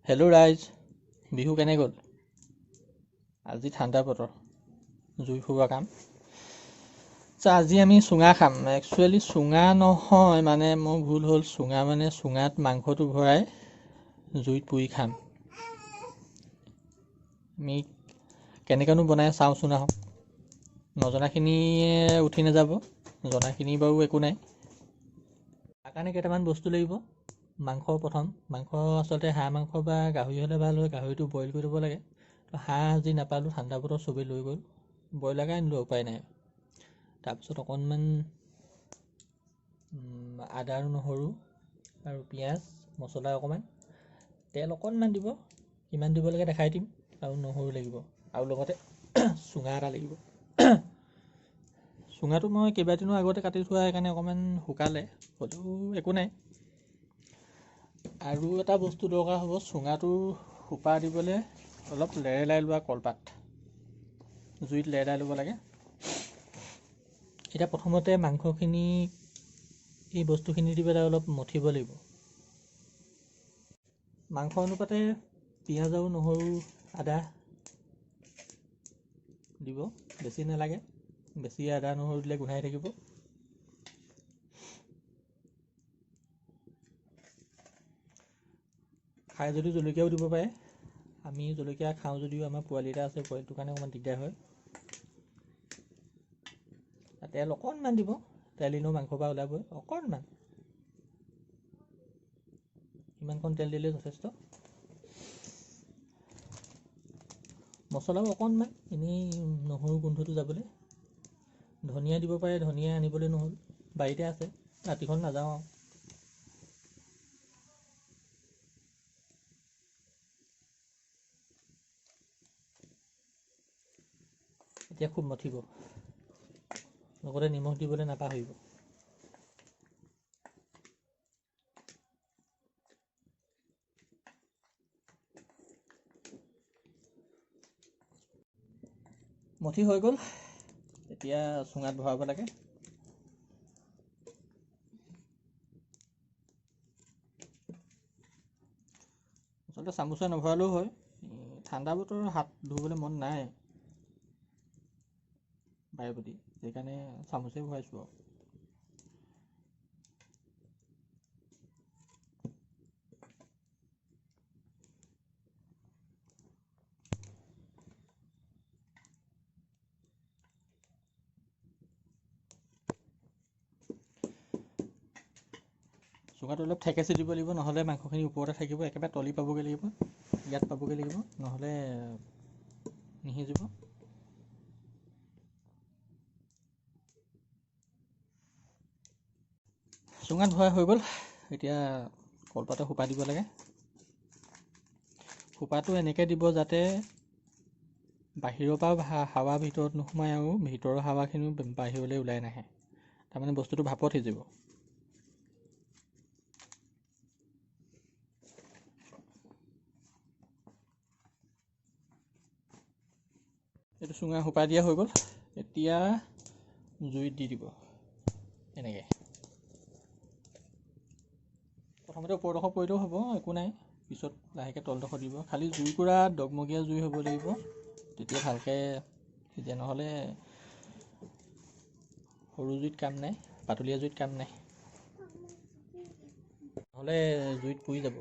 Hello' ৰাইজ, বিহু কেনে গ'ল? আজি ঠাণ্ডা বতৰ, জুই ফুৰোৱা কাম। আজি আমি চুঙা খাম। একচুৱেলি চুঙা নহয়, মানে মোৰ ভুল হ'ল। চুঙা মানে চুঙাত মাংসটো ভৰাই জুইত পুৰি খাম। আমি কেনেকৈনো বনাই চাওঁচোন আহক। নজনাখিনিয়ে উঠি নাযাব, জনাখিনি বাৰু একো নাই। তাৰ কাৰণে কেইটামান বস্তু লাগিব। মাংস প্ৰথম, মাংস আচলতে হাঁহ মাংস বা গাহৰি হ'লে ভাল হয়। গাহৰিটো বইল কৰি ল'ব লাগে। তো হাঁহ আজি নাপালোঁ, ঠাণ্ডা বতৰ চবেই লৈ গ'ল, ব্ৰইলাৰকে আনিলোঁ, উপায় নাই। তাৰপিছত অকণমান আদা আৰু নহৰু আৰু পিঁয়াজ, মছলা অকণমান, তেল অকণমান দিব, কিমান দিব লাগে দেখাই দিম। আৰু নহৰু লাগিব, আৰু লগতে চুঙা এটা লাগিব। চুঙাটো মই কেইবাদিনো আগতে কাটি থোৱা, সেইকাৰণে অকণমান শুকালে, হ'লেও একো নাই। আৰু এটা বস্তু দৰকাৰ হ'ব, চুঙাটোৰ সোপা দিবলৈ অলপ লেৰেলাই লোৱা কলপাত, জুইত লেৰেলাই ল'ব লাগে। এতিয়া প্ৰথমতে মাংসখিনি এই বস্তুখিনি দি পেলাই অলপ মঠিব লাগিব। মাংস অনুপাতে পিঁয়াজ আৰু নহৰু আদা দিব, বেছি নালাগে। বেছি আদা নহৰু দিলে গোন্ধাই থাকিব। খাই যদি জলকীয়াও দিব পাৰে। আমি জলকীয়া খাওঁ যদিও আমাৰ পোৱালি এটা আছে, পোৱালিটোৰ কাৰণে অকণমান দিগদাৰ হয়। তেল অকণমান দিব, তেল এনেও মাংসৰ পৰা ওলাবই, অকণমান, ইমানকণ তেল দিলে যথেষ্ট। মছলাও অকণমান, এনেই নহৰু গোন্ধটো যাবলৈ। ধনিয়া দিব পাৰে, ধনিয়া আনিবলৈ নহ'ল, বাৰীতে আছে, ৰাতিখন নাযাওঁ আৰু। এতিয়া খুব মঠিব, লগতে নিমখ দিবলৈ নাপাহৰিব। মঠি হৈ গ'ল, এতিয়া চুঙাত ভৰাব লাগে। আচলতে চামুচে নভৰালেও হয়, ঠাণ্ডা বতৰ হাত ধুবলৈ মন নাই বাৰে প্ৰতি, সেইকাৰণে চামুচে ভৰাইছোঁ আৰু। চুঙাটো অলপ ঠেকেচি দিব লাগিব, নহ'লে মাংসখিনি ওপৰতে থাকিব, একেবাৰে তলি পাবগৈ লাগিব, ইয়াত পাবগৈ লাগিব, নহ'লে নিসিজিব। চুঙাত ভৰাই হৈ গ'ল, এতিয়া কলপাতে সোপা দিব লাগে। সোপাটো এনেকৈ দিব যাতে বাহিৰৰ পৰা হাৱা ভিতৰত নোসোমায় আৰু ভিতৰৰ হাৱাখিনিও বাহিৰলৈ ওলাই নাহে, তাৰমানে বস্তুটো ভাপত সিজিব। এইটো চুঙা সোপা দিয়া হৈ গ'ল, এতিয়া জুইত দি দিব এনেকৈ। প্ৰথমতে ওপৰডোখৰ পৰিলেও হ'ব, একো নাই, পিছত লাহেকৈ তলডোখৰ দিব। খালি জুইকুৰা দগমগীয়া জুই হ'ব লাগিব, তেতিয়া ভালকৈ সিজে, নহ'লে সৰু জুইত কাম নাই, পাতলীয়া জুইত কাম নাই, নহ'লে জুইত পুৰি যাব।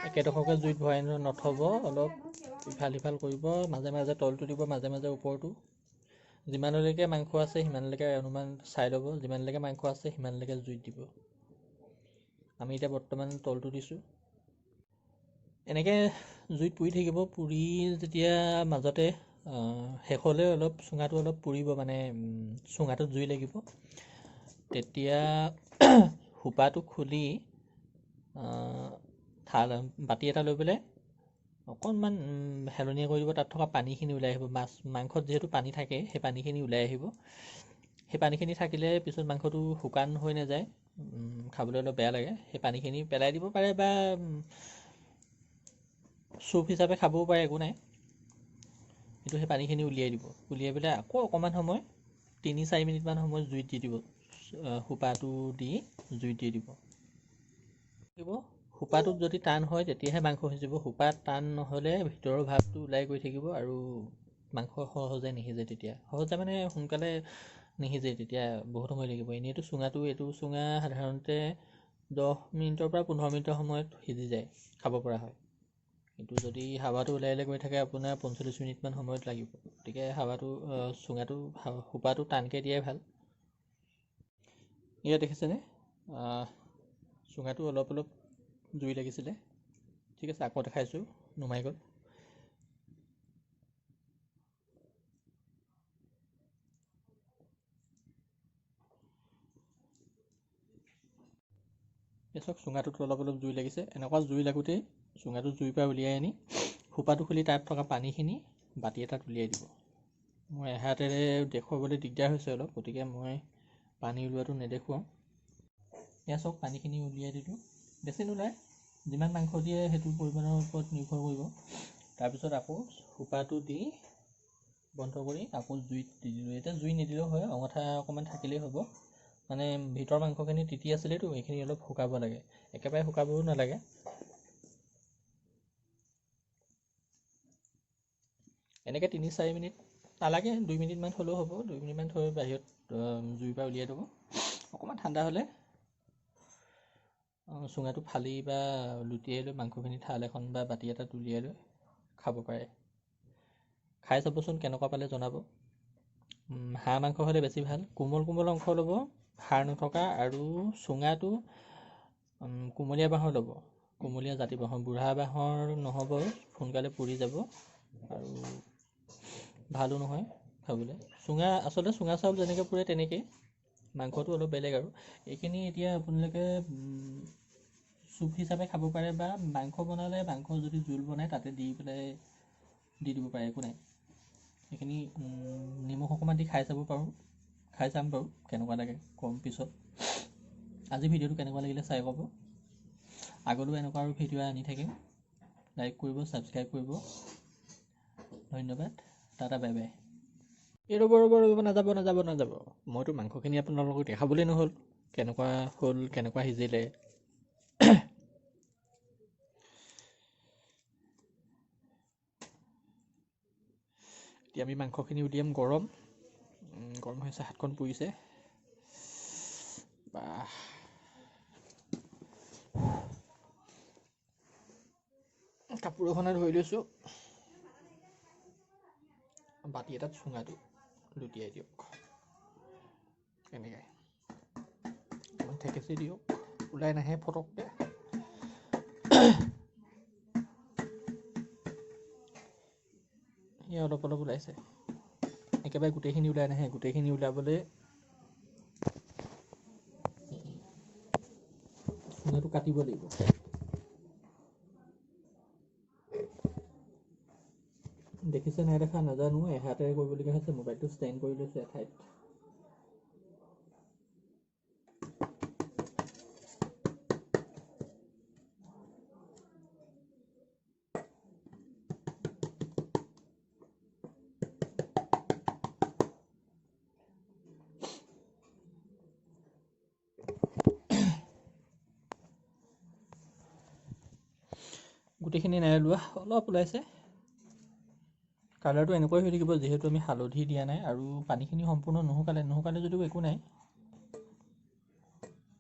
একেডোখৰকে জুইত ভৰাই নথ'ব, অলপ ইফাল সিফাল কৰিব, মাজে মাজে তলটো দিব, মাজে মাজে ওপৰটো। যিমানলৈকে মাংস আছে সিমানলৈকে অনুমান চাই ল'ব, যিমানলৈকে মাংস আছে সিমানলৈকে জুইত দিব। আমি এতিয়া বৰ্তমান তলটো দিছোঁ। এনেকৈ জুইত পুৰি থাকিব, পুৰি যেতিয়া মাজতে শেষলৈ অলপ চুঙাটো অলপ পুৰিব, মানে চুঙাটোত জুই লাগিব, তেতিয়া সোপাটো খুলি থাল বাতি এটা লৈ পেলাই অকণমান হেলনীয়া কৰি দিব, তাত থকা পানীখিনি ওলাই আহিব। মাছ মাংসত যিহেতু পানী থাকে, সেই পানীখিনি ওলাই আহিব। সেই পানীখিনি থাকিলে পিছত মাংসটো শুকান হৈ নাযায়, খাবলৈ অলপ বেয়া লাগে। সেই পানীখিনি পেলাই দিব পাৰে বা চুপ হিচাপে খাবও পাৰে, একো নাই। কিন্তু সেই পানীখিনি উলিয়াই দিব, উলিয়াই পেলাই আকৌ অকণমান সময় 3-4 মিনিটমান সময় জুইত দি দিব সোপাটো দি জুইত দি দিব। সোপাটোত যদি টান হয় তেতিয়াহে মাংস সিজিব, সোপা টান নহ'লে ভিতৰৰ ভাৱটো ওলাই গৈ থাকিব আৰু মাংস সহজে নিসিজে। তেতিয়া সহজে মানে সোনকালে নিসিজে, তেতিয়া বহুত সময় লাগিব। এনেইতো চুঙাটো, এইটো চুঙা সাধাৰণতে 10 মিনিটৰ পৰা 15 মিনিটৰ সময়ত সিজি যায়, খাব পৰা হয়। কিন্তু যদি হাৱাটো ওলাই ওলাই গৈ থাকে আপোনাৰ 45 মিনিটমান সময়ত লাগিব। গতিকে হাৱাটো চুঙাটো সোপাটো টানকৈ দিয়াই ভাল। ইয়াত দেখিছেনে চুঙাটো অলপ অলপ জুই লাগিছিলে। ঠিক আছে, আকৌ দেখাইছোঁ, নুমাই গ'ল। এই চাওক, চুঙাটোত অলপ অলপ জুই লাগিছে। এনেকুৱা জুই লাগোঁতেই চুঙাটো জুইৰ পৰা উলিয়াই আনি সোপাটো খুলি তাত থকা পানীখিনি বাতি এটাত উলিয়াই দিব। মই এহাতেৰে দেখুৱাবলৈ দিগদাৰ হৈছে অলপ, গতিকে মই পানী ওলোৱাটো নেদেখুৱাওঁ। এয়া চাওক, পানীখিনি উলিয়াই দিলোঁ। বেছি নোলায়, যিমান মাংস দিয়ে সেইটো পৰিমাণৰ ওপৰত নিৰ্ভৰ কৰিব। তাৰপিছত আকৌ সোপাটো দি বন্ধ কৰি আকৌ জুইত দি দিলোঁ। এতিয়া জুই নিদিলেও হয়, অঙঠা অকণমান থাকিলেই হ'ব। মানে ভিতৰৰ মাংসখিনি তিতি আছিলেতো, এইখিনি অলপ শুকাব লাগে, একেবাৰে শুকাবও নালাগে। এনেকৈ 3-4 মিনিট নালাগে, 2 মিনিটমান থ'লেও হ'ব। 2 মিনিটমান থৈ বাহিৰত জুইৰ পৰা উলিয়াই থ'ব। অকণমান ঠাণ্ডা হ'লে চুঙাটো ফালি বা লুটিয়াই লৈ মাংসখিনি থাল এখন বা বাতি এটাত উলিয়াই লৈ খাব পাৰে। খাই চাবচোন কেনেকুৱা পালে জনাব। হাঁহ মাংস হ'লে বেছি ভাল। কোমল কোমল অংশ ল'ব, হাড় নথকা, আৰু চুঙাটো কুমলীয়া বাঁহৰ ল'ব, কুমলীয়া জাতি বাঁহৰ, বুঢ়া বাঁহৰ নহ'ব, সোনকালে পুৰি যাব আৰু ভালো নহয় খাবলৈ। চুঙা আচলতে চুঙা চাউল যেনেকৈ পুৰে তেনেকেই, মাংসটো অলপ বেলেগ আৰু। এইখিনি এতিয়া আপোনালোকে চুপ হিচাপে খাব পাৰে বা মাংস বনালে মাংস যদি জোল বনায় তাতে দি পেলাই দি দিব পাৰে, একো নাই। এইখিনি নিমখ অকণমান দি খাই চাব পাৰোঁ, খাই চাম বাৰু কেনেকুৱা লাগে কম পিছত। আজি ভিডিঅ'টো কেনেকুৱা লাগিলে চাই ক'ব। আগলৈও এনেকুৱা আৰু ভিডিঅ' আনি থাকিম। লাইক কৰিব, ছাবস্ক্ৰাইব কৰিব। ধন্যবাদ, টাটা, বাই বাই। এই ৰ'ব ৰ'ব ৰ'ব, নাযাব নাযাব নাযাব, মইতো মাংসখিনি আপোনালোকক দেখাবলৈ নহ'ল কেনেকুৱা হ'ল, কেনেকুৱা সিজিলে। এতিয়া আমি মাংসখিনি উলিয়াম। গৰম গৰম হৈছে, হাতখন পুৰিছে। বাহ, কাপোৰ এখনে ধৰি লৈছোঁ। বাতি এটাত চুঙাটো লুটিয়াই দিয়ক, এনেকৈ অকণমান থেকেচি দিয়ক, ওলাই নাহে ফটককৈ। সেয়া অলপ অলপ ওলাইছে, একেবাৰে গোটেইখিনি ওলাই নাহে। গোটেইখিনি ওলাবলৈ চুঙাটো কাটিব লাগিব। দেখিছে নাই দেখা নাজানো, এহাতেৰে কৰিবলগীয়া হৈছে। মোবাইলটো ষ্টেণ্ড কৰি লৈছোঁ এঠাইত। গোটেইখিনি নাই ওলোৱা, অলপ ওলাইছে। কালাৰটো এনেকুৱাই হৈ থাকিব যিহেতু আমি হালধি দিয়া নাই আৰু পানীখিনি সম্পূৰ্ণ নুশুকালে, নুশুকালে যদিও একো নাই।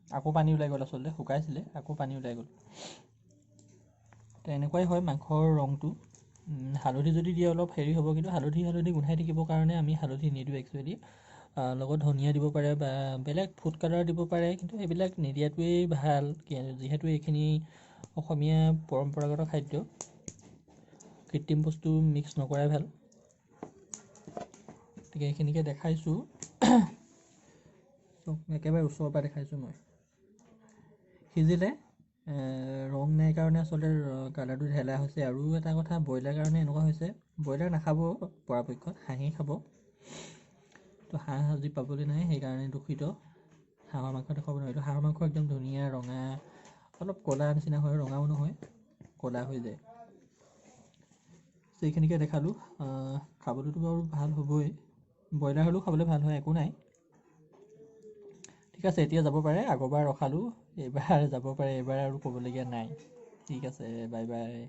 আকৌ পানী ওলাই গ'ল, আচলতে শুকাইছিলে, আকৌ পানী ওলাই গ'ল। এনেকুৱাই হয় মাংসৰ ৰংটো। হালধি যদি দিয়ে অলপ হেৰি হ'ব, কিন্তু হালধি হালধি গোন্ধাই থাকিবৰ কাৰণে আমি হালধি নিদিওঁ একচুৱেলি। লগত ধনিয়া দিব পাৰে বা বেলেগ ফুড কালাৰ দিব পাৰে, কিন্তু এইবিলাক নিদিয়াটোৱেই ভাল, যিহেতু এইখিনি অসমীয়া পৰম্পৰাগত খাদ্য, কৃত্ৰিম বস্তু মিক্স নকৰাই ভাল। গতিকে এইখিনিকে দেখাইছোঁ, একেবাৰে ওচৰৰ পৰা দেখাইছোঁ মই। সিজিলে ৰং নাই কাৰণে আচলতে কালাৰটো ঢেলা হৈছে। আৰু এটা কথা, ব্ৰইলাৰ কাৰণে এনেকুৱা হৈছে, ব্ৰইলাৰ নাখাব পৰাপক্ষত, হাঁহেই খাব। তো হাঁহ আজি পাবলৈ নাই, সেইকাৰণে দুখিত, হাঁহৰ মাংস দেখুৱাব নোৱাৰিলোঁ। হাঁহৰ মাংস একদম ধুনীয়া ৰঙা, অলপ ক'লা নিচিনা হয়, ৰঙাও নহয়, ক'লা হৈ যায়। সেইখিনিকে দেখালোঁ। খাবলৈতো বাৰু ভাল হ'বই, ব্ৰইলাৰ হ'লেও খাবলৈ ভাল হয়, একো নাই। ঠিক আছে, এতিয়া যাব পাৰে। আগৰবাৰ ৰখালোঁ, এইবাৰ যাব পাৰে। এইবাৰ আৰু ক'বলগীয়া নাই। ঠিক আছে, বাই বাই।